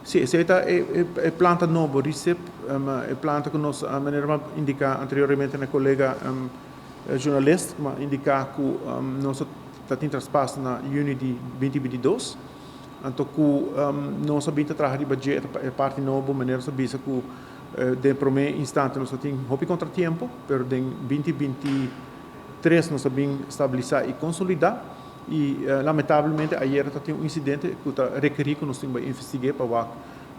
Si, esei ta e planta nobo, Recip, e planta ku nos, manera mi a indiká anteriormente na e kolega journalist, mi a indiká ku nos ta tin traspaso na yüni di 2022, anto ku nos a bin ta traha riba dje e parti nobo, manera nos a bisa ku den promé instante nos a tin hopi kontratiempo, pero den 2023 nos a bin stabilisá i konsolidá. I lamentablemente ayera ta tin un insidente ku ta rekerí ku nos tin bai investig'é pa wak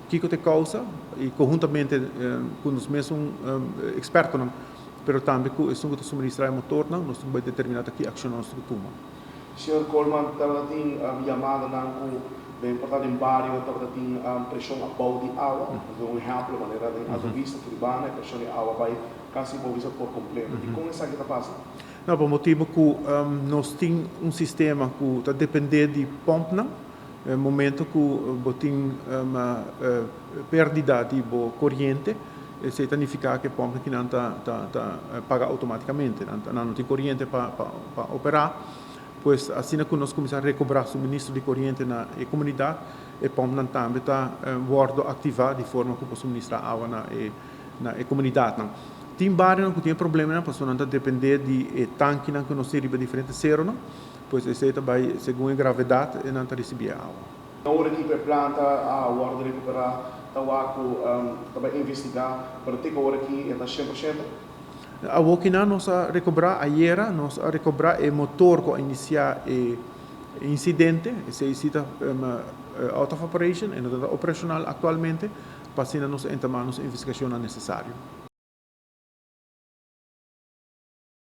kiko ta e kousa i konhuntamente ku nos mesun ekspertonan pero tambe ku esun ku ta suministrá e motornan nos tin bai determiná ta ki akshonnan nos tin ku tuma. Señor Koolman, tabata tin yamadanan ku den por ta den bario tabata tin preshon abou di awa. Un ehèmpel manera den Alto Vista, Turibana e preshon di awa bai kasi bo bisa por kompleto. Dikon esaki ta pasa? No, pa motibu ku nos tin un sistema ku ta dependé di pòmpnan. E momento ku bo tin pèrdida di bo koriente, esei ta nifiká ku e pòmpnan kinan ta ta paga outomátikamente. Nan no tin koriente pa pa operá. Pues asina ku nos kuminsá rekobrá suministro di koriente na e komunidat, e pòmpnan tambe ta wòrdu aktivá di forma ku por suministrá awa na e na e komunidatnan. Tin barionan ku tin e problemanan pasobra nan ta dependé di e tankinan ku nos tin riba diferente seronan, pues esei ta bai segun e gravedat e nan ta risibí e awa. Na ora ki ku e planta a wòrdu rekuperá ta wak ku ta bai investigá, pero te ku ora ki e ta 100%. Awor kinan nos a rekobrá ayera, nos a rekobrá e motor ku a inisiá e insidente, esei si ta out of operation, e no ta operashonal aktualmente, pa asina nos entamá nos investigashonnan nesesario.